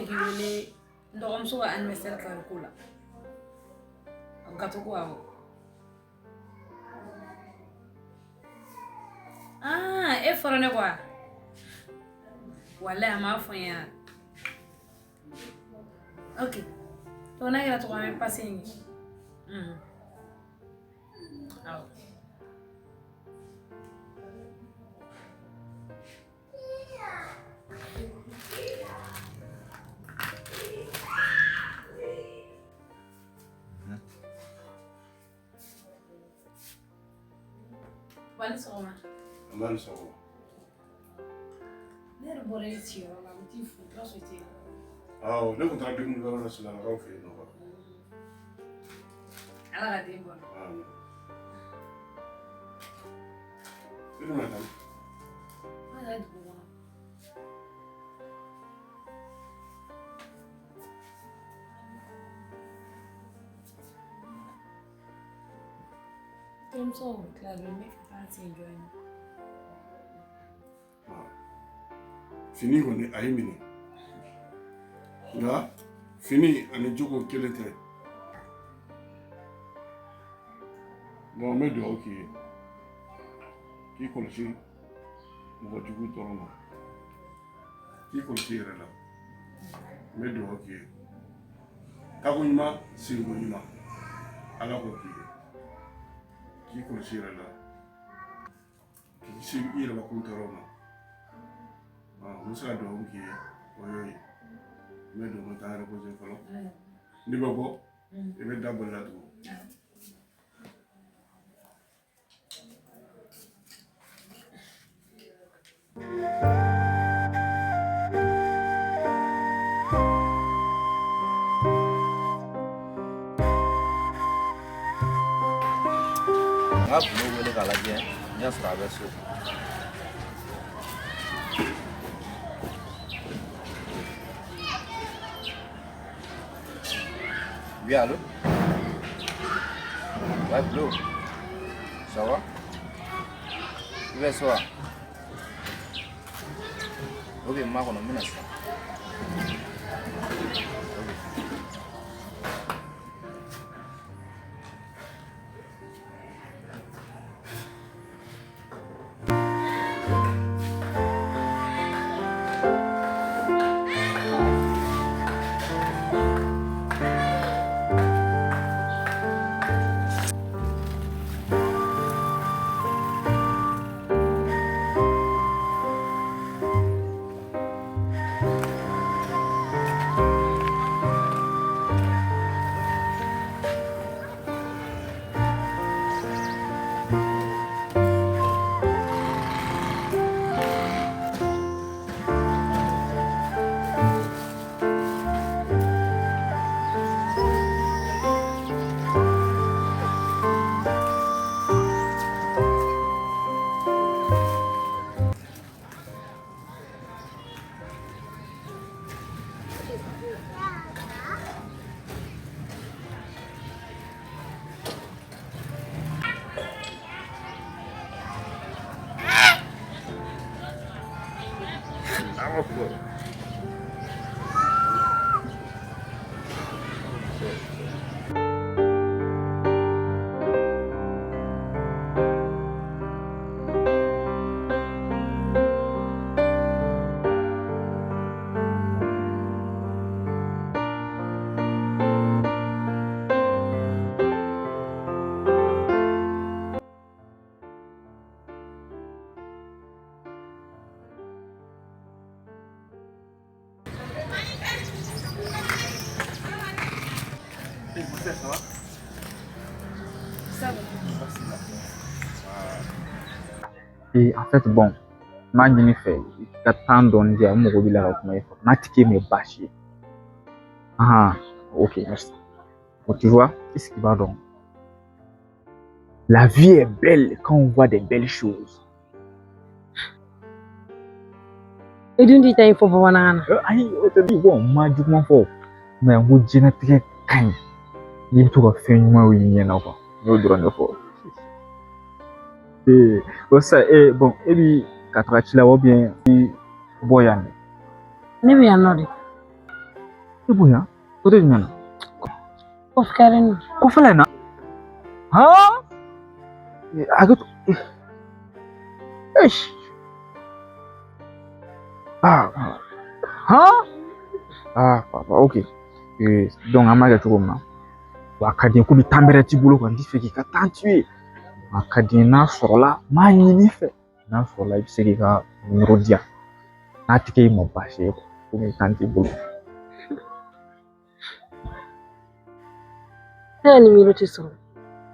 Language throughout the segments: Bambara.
k'i wele n dɔgɔmuso ka anniversaire kari ko la. Gato ko awɔ. Ah, e fɔra ne kɔ wa? Walayi a m'a fɔ n ɲɛna. Ok. Donc n'a kɛra cogo min an bɛ passe in kɛ. Awɔ. Ba ni sɔgɔma. Nba ni sɔgɔma. Ne yɛrɛ bɔra e sigiyɔrɔ la, n t'i fo, i b'a sɔrɔ i tɛ yen. Awɔ, ne tun taara dumuni la Silalakaw fɛ yen nɔ. Ala ka den bɔ. Amin. I dun bɛ taa min? Ne yɛrɛ dugu kɔnɔ. Terimuso tila dɔrɔn n bɛ fɛ k'an sen jɔ yen. Fini kɔni a y'i minɛ, nka fini ani jogo kelen tɛ. Donc n bɛ dugawu k'i ye k'i kɔlɔsi mɔgɔ jugu tɔɔrɔ ma, k'i kɔlɔsi i yɛrɛ la. N bɛ dugawu k'i ye taako ɲuman, seginko ɲuman, Ala k'o k'i ye, k'i kɔlɔsi i yɛrɛ la, k'i kisi i yɛrɛbakun tɔɔrɔ ma. N bɛ se ka dugawu k'i ye, o y'o ye. N bɛ dugawu taa yɛrɛ ko fɔlɔ. N'i bɛ bɔ, i bɛ da boli la tugun. N ka Bulo wele k'a lajɛ n'i y'a sɔrɔ a bɛ so. Oui, allô? Ouais, Bulo. Ça va? I bɛ so wa? Ok, n b'a kɔnɔ, n bɛna sisan. Ok. Ça va? Ça va. Et en fait, bon, n b'a ɲini fɛ i ka temps dɔɔni di yan, n mago b'i la ka kuma i fɛ. N'a ti k'e ma baasi ye. Ah, ok, merci. Bon, tu vois, est-ce qu'il va donc? La vie est belle quand on voit des belles choses. I dun t'i ta in fɔ bamanankan na. Ayi, o tɛ bon, n ma juguman fɔ. Mais n ko diɲɛlatigɛ ka ɲi n'i bɛ to ka fɛn ɲumanw y'i ɲɛ na quoi. N y'o dɔrɔn de fɔ. Ee, o sisan ee bon, e bi ka taga ci la ou bien i bɔ yan de? Ne bɛ yan nɔ de. E bonya côté jumɛn na? Kɔfɛ nin. Kɔfɛla in na? Han? Hakɛ to. Eish. Ah, han? Ah, papa, ok. Donc an b'a kɛ cogo min na. Wa a ka di n ye komi temps bɛrɛ t'i bolo quoi, n t'i fɛ k'i ka temps tuer. A ka di n ye n'a sɔrɔla, n b'a ɲini i fɛ. N'a sɔrɔla i bɛ se k'i ka numéro di yan. N'a tɛ kɛ i ma baasi ye quoi, komi temps t'i bolo. Ne ka numéro tɛ sɔrɔ.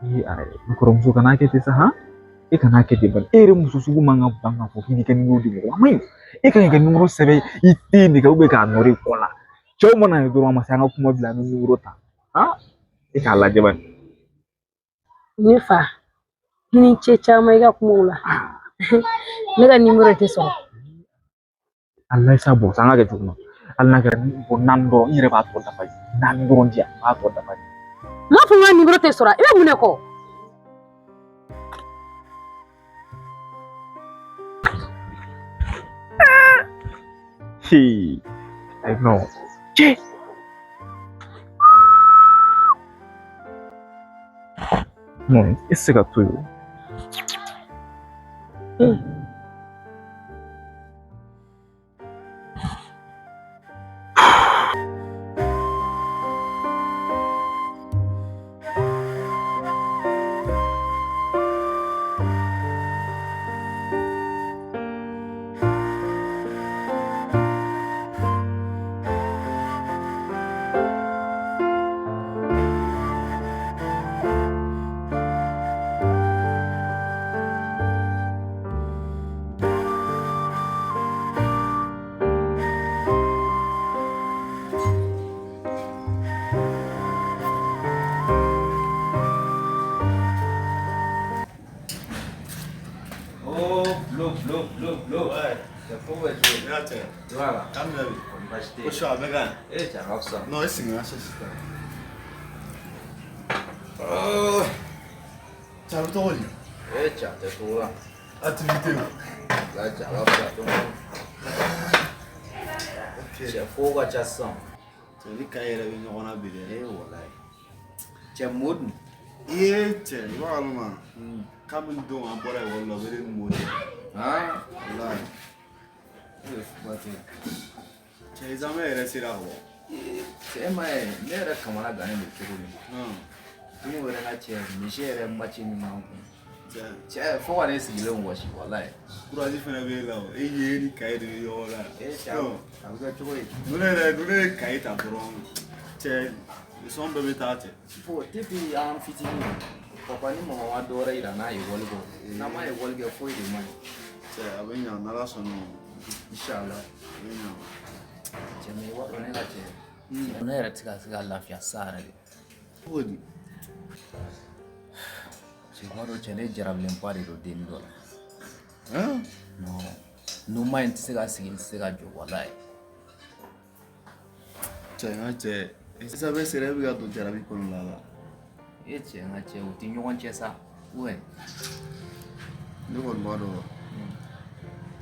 Ee ayi, n kɔrɔmuso kana kɛ ten sa han. E kana kɛ ten bani. E yɛrɛ muso sugu man ka ban k'a fɔ k'i b'i ka numéro di mɔgɔ ma. A man ɲi. E kan k'i ka numéro sɛbɛn i ten de kan k'a nɔrɔ i kɔ la. Cɛw mana ye dɔrɔn a ma se an ka kuma bila an bɛ numéro ta. Han? E k'a lajɛ bani. Ne fa, i ni ce caman i ka kumaw la. Ne ka numéro tɛ sɔrɔ. Ala sa bɔn an ka kɛ cogo min na. Hali n'a kɛra bɔn naani dɔrɔn, n yɛrɛ b'a tɔ dafa ye. Naani dɔrɔn di yan, n b'a tɔ dafa ye. N m'a fɔ n ka numéro tɛ sɔrɔ, i bɛ mun de kɔ? Hey, non. Cɛ. Non, e tɛ se ka to yen. Oh, blo, blo, blo, blo. Ouais. C'est pour vous jouer. Ne cɛ. Voilà. Kan minɛ bi. Kɔni baasi tɛ Ko yen. su a bɛ ka ɲi. Eh, cɛ a ka fisa. Non, e sigi n ka chaise ta. Oh. Cɛ a bɛ cogo di? Eh, cɛ a tɛ cogo la. Activité. La cɛ a ka fisa dɔɔni. Ok. Cɛ kow ka ca sisan. Cɛ ni kaye yɛrɛ bɛ ɲɔgɔn na bi dɛ. Eh, walayi. Cɛ mo dun? I ye cɛ i b'a kalama. Kabini don an bɔra ekɔli la o bɛ ne ni mo cɛ. Han? Walayi. Eh, kuma tɛ. Cɛ examen yɛrɛ sera ka bɔ. Eh, cɛ e ma ye ne yɛrɛ kamana gannen don cogo min. Don yɛrɛ ka cɛ misi yɛrɛ match min b'an kun. Cɛ Cɛ fo ka ne sigilen wɔsi walayi. courage fɛnɛ b'e la o. E ye ni kaye de bɛ ɲɔgɔn na. Eh, cɛ a bɛ kɛ cogo di? Ninnu yɛrɛ ninnu ye kaye ta dɔrɔn. Cɛ leçon bɛɛ bɛ taa cɛ. Bon, depuis an fitinin, papa ni mama ma dɔ wɛrɛ yira n'a ekɔli kɔ. N'an ma ekɔli kɛ foyi de man ɲi. Cɛ a bɛ ɲa n'Ala sɔnna ma. Inshallah. A bɛ ɲa. Cɛ mais i b'a dɔn ne ka cɛ. Ne yɛrɛ tɛ ka se ka lafiya sa yɛrɛ de. Cogo di? Cɛ i b'a dɔn cɛ ne jarabilenba de don denni dɔ la. Hein? Non, n'o ma ɲi n tɛ se ka sigi n tɛ se ka jɔ walayi. Cɛ n ka cɛ examen sera e bɛ ka don jarabi kɔnɔna la. E cɛ n ka cɛ o tɛ ɲɔgɔn cɛ sa. Ouais. Ne kɔni b'a dɔn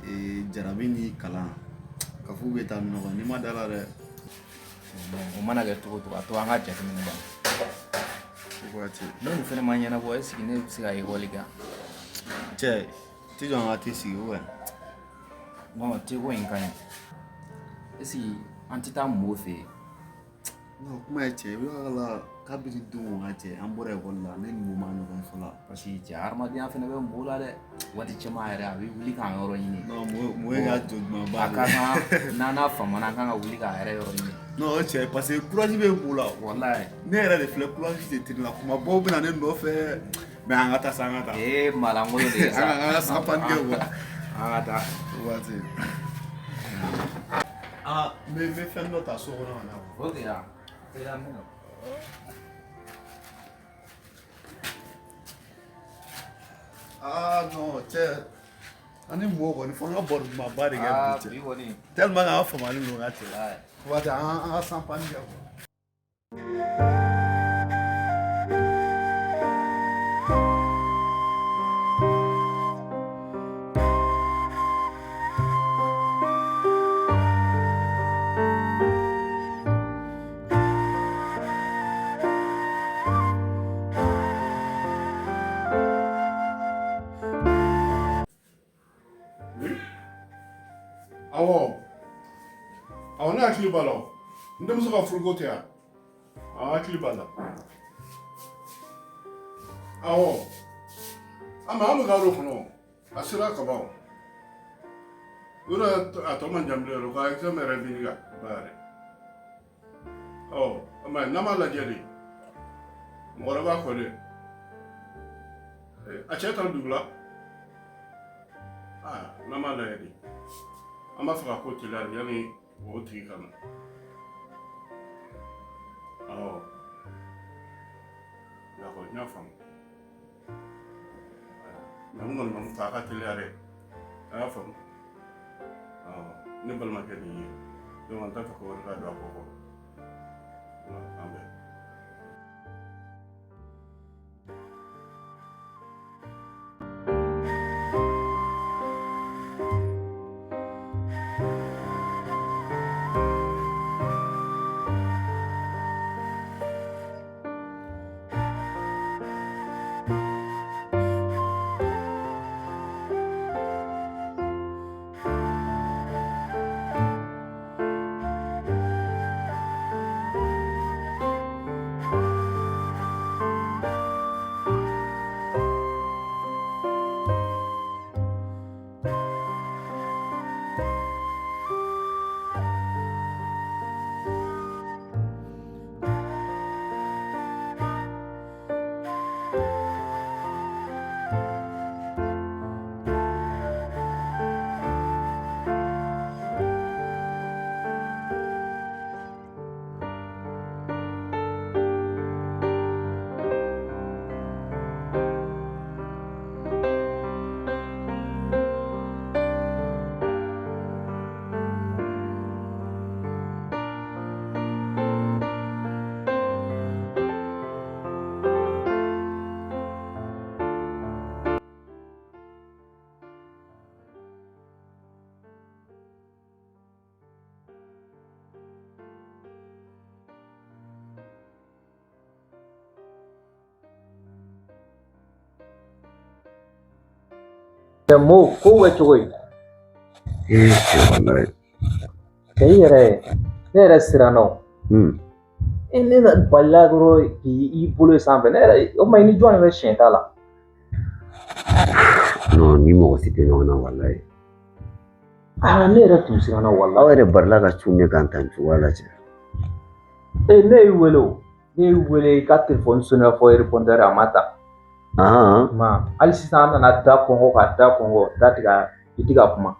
ee jarabi ni kalan ka f'u bɛ taa ni ɲɔgɔn ye n'i ma da la dɛ. Non, o mana kɛ cogo o cogo a to an ka jateminɛ ban. O waati. N'o nin fɛnɛ ma ɲɛnabɔ est ce que ne bɛ se ka ekɔli kɛ? Cɛ ti jɔ an ka t'i sigi ou bien? Non, teko in ka ɲi. Est ce que an tɛ taa Mo fɛ yen? Non kuma ye cɛ i b'a la kabini don n ka cɛ an bɔra ekɔli la ne ni mo ma ɲɔgɔn ye fɔlɔ. Parce que cɛ hadamadenya fɛnɛ bɛ Mo la dɛ. Waati caman yɛrɛ a bɛ wuli k'an yɔrɔ ɲini. Non mo ye ka jɔ ɲumanba A de ka ye. kan n'an n'a famana an kan ka wuli k'a yɛrɛ yɔrɔ ɲini. Non o cɛ parce que courage bɛ mo la. Walayi. Ne yɛrɛ de filɛ courage de tɛ ne la kuma bɛɛ u bɛ na ne nɔfɛ mais an ka taa sa an ka taa. Ee maalankolon de ye sa. An ka san pan kɛ quoi. An ka taa. O waati. Ah n bɛ fɛn dɔ ta so kɔnɔ ka na. Ok ya. Teliya min na. Ah non cɛ an ni mo kɔni fo an ka baro dumanba de kɛ Ah bi bi cɛ. kɔni. Tellement que an famalen don n ka cɛ. Walayi. Waati an ka san pan kɛ quoi. Hakili b'a la o. N denmuso ka furuko tɛ yan. An hakili b'a la. Awɔ. An bɛ an bɛ k'a kɔnɔ. A sera ka ban o. O yɛrɛ a tɔ man jan bilen yɛrɛ, o ka examen yɛrɛ bɛ ɲini ka ban yɛrɛ. Ɔ, mɛ n'an m'a lajɛ de, mɔgɔ wɛrɛ b'a kɔ dɛ. A cɛ taara dugu la. Aa, n'an m'a lajɛ de, an b'a fɛ ka ko teliya de yanni o tigi ka na. Awɔ. D'accord, n y'a faamu. Mɛ n kɔni b'a fɔ a ka teliya dɛ. A y'a faamu. Ne balimakɛ de ye. Donc an t'a fɛ ko wɛrɛ ka don a ko kɔrɔ. An bɛn. Mo ko bɛ cogo di? Ee cɛ, walayi. Cɛ, i yɛrɛ, ne yɛrɛ siranna o. E ne na balila dɔrɔn k'i bolo ye sanfɛ, ne yɛrɛ o ma i ni jɔn de bɛ siɲɛ ta la? Non, ni mɔgɔ si tɛ ɲɔgɔn na, walayi. Aa, ne yɛrɛ tun siranna walayi. Aw yɛrɛ barila ka cun ne kan tan cogoya la cɛ. E ne y'i wele o. Ne y'i wele, i ka telefɔni sonné fɔ répondeur a ma ta. Ma hali sisan an nana da kɔnkɔ ka da kɔnkɔ da tigɛ, i tɛ ka kuma.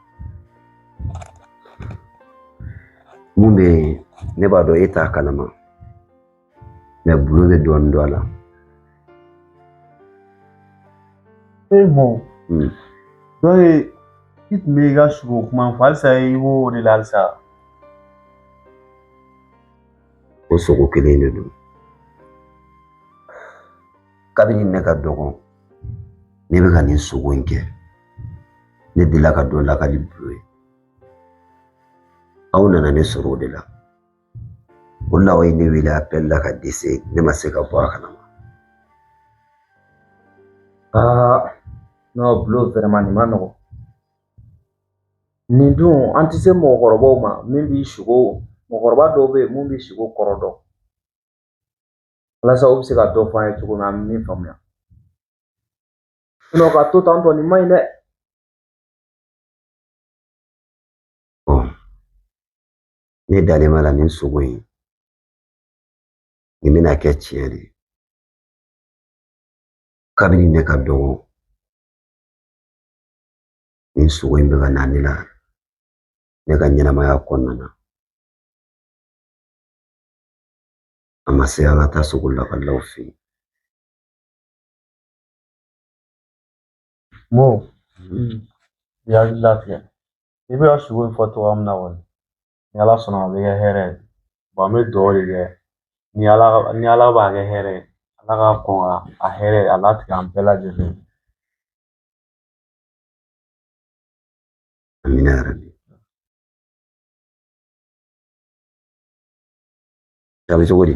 Mun bɛ yen, ne b'a dɔn e t'a kalama. Mɛ Bulo bɛ dɔɔnin dɔn a la. E Mo, dɔ ye i tun bɛ i ka sugo kuma fɔ, halisa i b'o de la halisa. O sogo kelen de don. Kabini ne ka dɔgɔn, ne bɛ ka nin sogo in kɛ. Ne delila ka dɔ lakali Bulo ye. Aw nana ne sɔrɔ o de la. O de la aw ye ne wele appel la ka dɛsɛ, ne ma se ka bɔ a kalama. Aa non, Bulo, vraiment nin ma nɔgɔn. Nin dun, an tɛ se mɔgɔkɔrɔbaw ma min b'i sogo, mɔgɔkɔrɔba dɔw bɛ yen mun b'i sogo kɔrɔ dɔn. Walasa u bɛ se ka dɔ fɔ an ye cogo min, an bɛ min faamuya. Sinon ka to tan tɔ, nin man ɲi dɛ. Bon, ne dalen b'a la nin sogo in, nin bɛna kɛ tiɲɛ de ye. Kabini ne ka dɔgɔ, nin sogo in bɛ ka na ne la ne ka ɲɛnamaya kɔnɔna na. A ma se an ka taa sogo lakalilaw fɛ yen. Mo, i hakili latigɛ. I bɛ ka sogo in fɔ cogoya min na kɔni, ni Ala sɔnna a bɛ kɛ hɛrɛ ye. Bon, an bɛ dugawu de kɛ. Ni Ala b'a kɛ hɛrɛ ye, Ala ka kɔn ka a hɛrɛ a latigɛ an bɛɛ lajɛlen. Amina yarabi. A bɛ cogo di?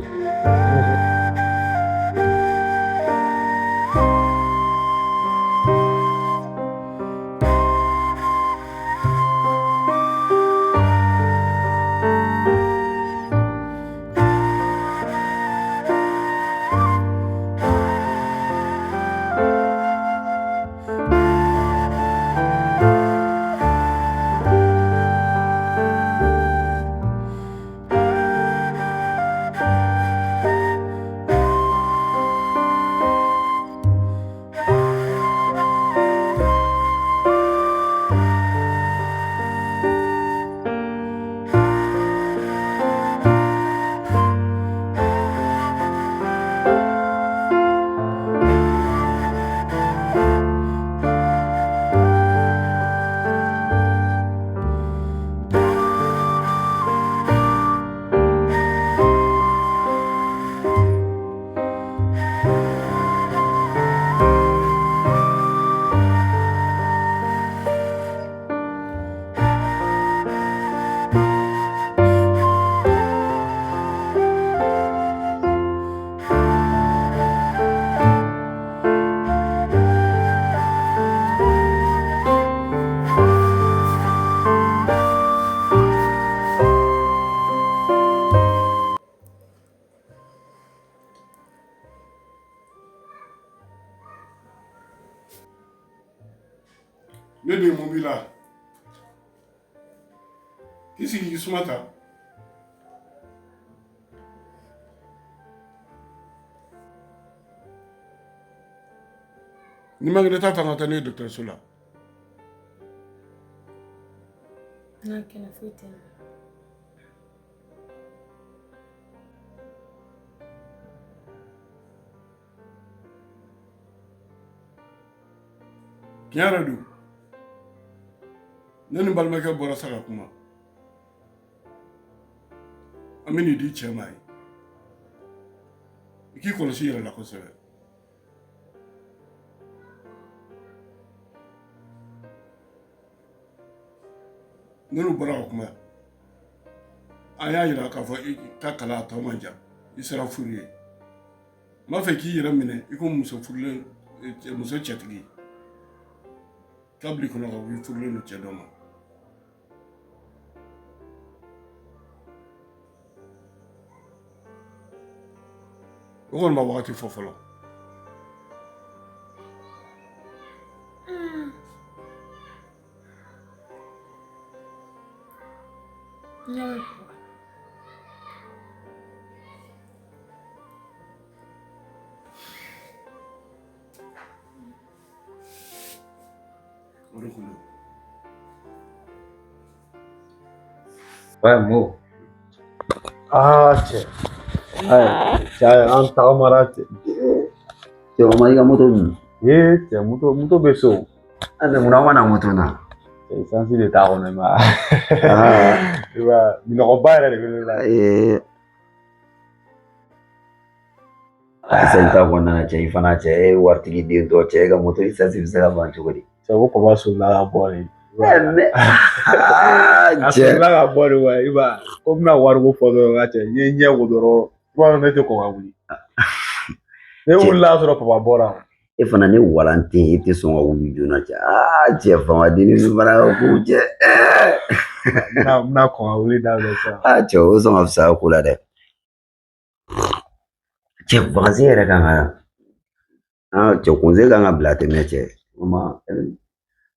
Ne den, mun b'i la? K'i sigi k'i suma ta. Ni ma kɛnɛ, taa ta ka taa ne ye dɔgɔtɔrɔso la. N'a kɛnɛ, foyi tɛ n na. Tiɲɛ yɛrɛ don, ne ni balimakɛ bɔra sa ka kuma. An bɛ nin di cɛ ma ye, i k'i kɔlɔsi i yɛrɛ la kosɛbɛ. Ne n'u bɔra ka kuma, an y'a yira k'a fɔ i ka kalan a tɔ man jan, i sera furu ye. N b'a fɛ k'i yɛrɛ minɛ i ko muso furulen, muso cɛtigi k'a bila i kɔnɔ ka i furulen don cɛ dɔ ma. O kɔni ma wagati fɔ fɔlɔ. O de kun don. Ouais, Mo. Aa cɛ, ayi cɛ, an tagamara cɛ. Cɛ, o ma i ka moto dun? Ee cɛ, moto bɛ so. A mɛ munna aw ma na moto na? Cɛ, esansi de t'a kɔnɔ i ma. I b'a ye, minɔgɔba yɛrɛ de bɛ ne la. Ee, esansi t'a kɔnɔna na cɛ, i fana cɛ, e ye waritigi den tɔ cɛ, e ka moto esansi bɛ se ka ban cogo di? Cɛ, ko papa solila ka bɔ de. Mɛ A cɛ solila ka bɔ de wa, i b'a ye ko n bɛna wariko fɔ dɔrɔn ka cɛ, n ye n ɲɛ ko dɔrɔn, i b'a dɔn ne tɛ kɔn ka wuli. Ne wulila y'a sɔrɔ papa bɔra. E fana, ne walan tɛ, e tɛ sɔn ka wuli joona cɛ. Aa cɛ, famaden ni fana ka kow cɛ. N bɛna kɔn ka wuli daminɛ sisan. Aa cɛ, o sɔn ka fisaya ko la dɛ. Cɛ, vacances yɛrɛ kan ka, aa cɛ, congé kan ka bila tɛmɛ cɛ. O ma,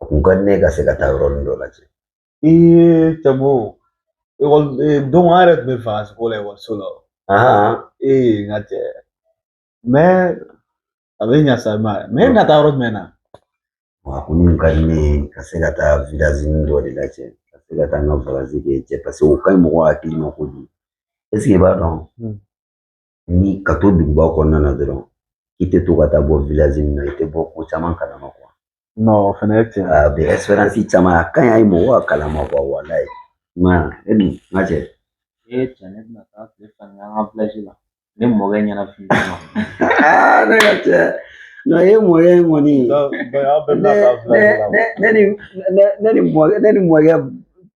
a kun ka di ne ye ka se ka taa yɔrɔnin dɔ la cɛ. Ee cɛ, Mo, ekɔli don an yɛrɛ tun bɛ vacances ko la ekɔliso la. Ee n ka cɛ, mais a bɛ ɲa sa ma, mais e bɛna taa yɔrɔ jumɛn na? A kun ka di ne ye ka se ka taa village dɔ de la cɛ, ka se ka taa n ka vacances kɛ cɛ, parce que o ka ɲi mɔgɔ hakili ma kojugu. Est ce que i b'a dɔn, ni ka to duguba kɔnɔna na dɔrɔn, i tɛ to ka taa bɔ village in na, i tɛ bɔ ko caman kalama quoi. Non, o fana ye tiɲɛ. A bɛ expérience caman, a ka ɲi a ye mɔgɔ ka kalama quoi, walayi. I m'a ye, e dun, n ka cɛ? Ee cɛ, ne bɛna taa tile fila nin an ka village la. Ne mɔkɛ ɲɛnafin ma. Aa ne ka cɛ, non, e mɔkɛ in kɔni. Donc aw bɛɛ bɛna taa village la. Ne ni mɔkɛ tɛ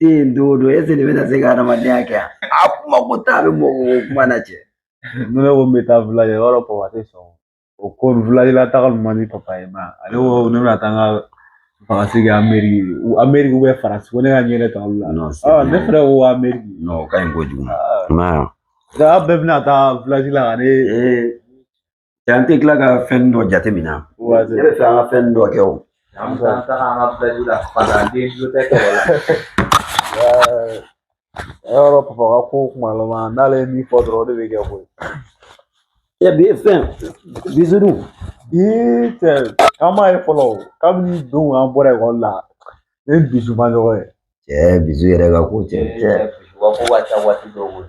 yen don o don, est ce que ne bɛna se ka adamadenya kɛ yan? A kuma ko taa bɛ mɔgɔ ko kuma na cɛ. Ni ne ko n bɛ taa village la, i b'a dɔn papa tɛ sɔn. O ko village la taga ninnu man di papa ye ma. Ale ko ne bɛna taa n ka vacances kɛ Amérique, Amérique ou bien France, ko ne ka ɲɛ ta olu la. Non, c'est Ah, ne bien. fɛnɛ ko Amérique. Non, o ka ɲi kojugu. I m'a ye. Donc aw bɛɛ bɛna taa village la ka ne. Ee cɛ, an tɛ tila ka fɛn dɔ jateminɛ. Waati. Ne bɛ fɛ an ka fɛn dɔ kɛ o. An bɛ taa taga an ka village la fantanden bibliothèque yɛrɛ la. E yɔrɔ papa ka ko kuma laban n'ale ye min fɔ dɔrɔn, o de bɛ kɛ koyi. E bi fɛn bisu dun. Ii cɛ, an m'a ye fɔlɔ o. Kabini don an bɔra ekɔli la, ne ni bisu ma ɲɔgɔn ye. Cɛ, bisu yɛrɛ ka ko cɛ cɛ. Wa ko ka ca waati dɔw koyi.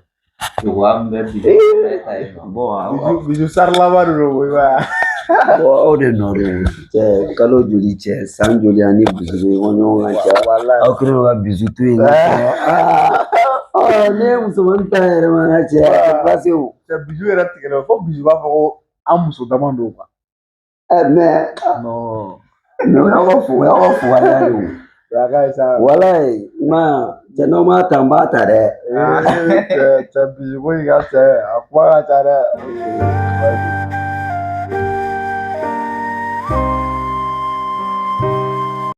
Wa min bɛ bisu bɛɛ ta yen nɔ. Bon, Bisu sari laban de don koyi, i b'a ye. Bon, aw de nɔ don cɛ, kalo joli cɛ, san joli ani bisu bɛ ɲɔgɔn kan cɛ. Walayi. Aw kɛlen don ka bisu to yen nɔ cɛ. Aa, ne ye musomanin ta yɛrɛ ma n ka cɛ, a tɛ baasi o. Cɛ, bisu yɛrɛ tigɛlen fo bisu b'a fɔ ko an muso dama don quoi. Ɛ mais Non. mais o y'aw ka fo, o y'aw ka fugariya de o. A ka ɲi sa. Walayi, i ma ye cɛ, n'aw m'a ta n b'a ta dɛ. Ee cɛ, bisu ko in ka cɛ, a kuma ka ca dɛ.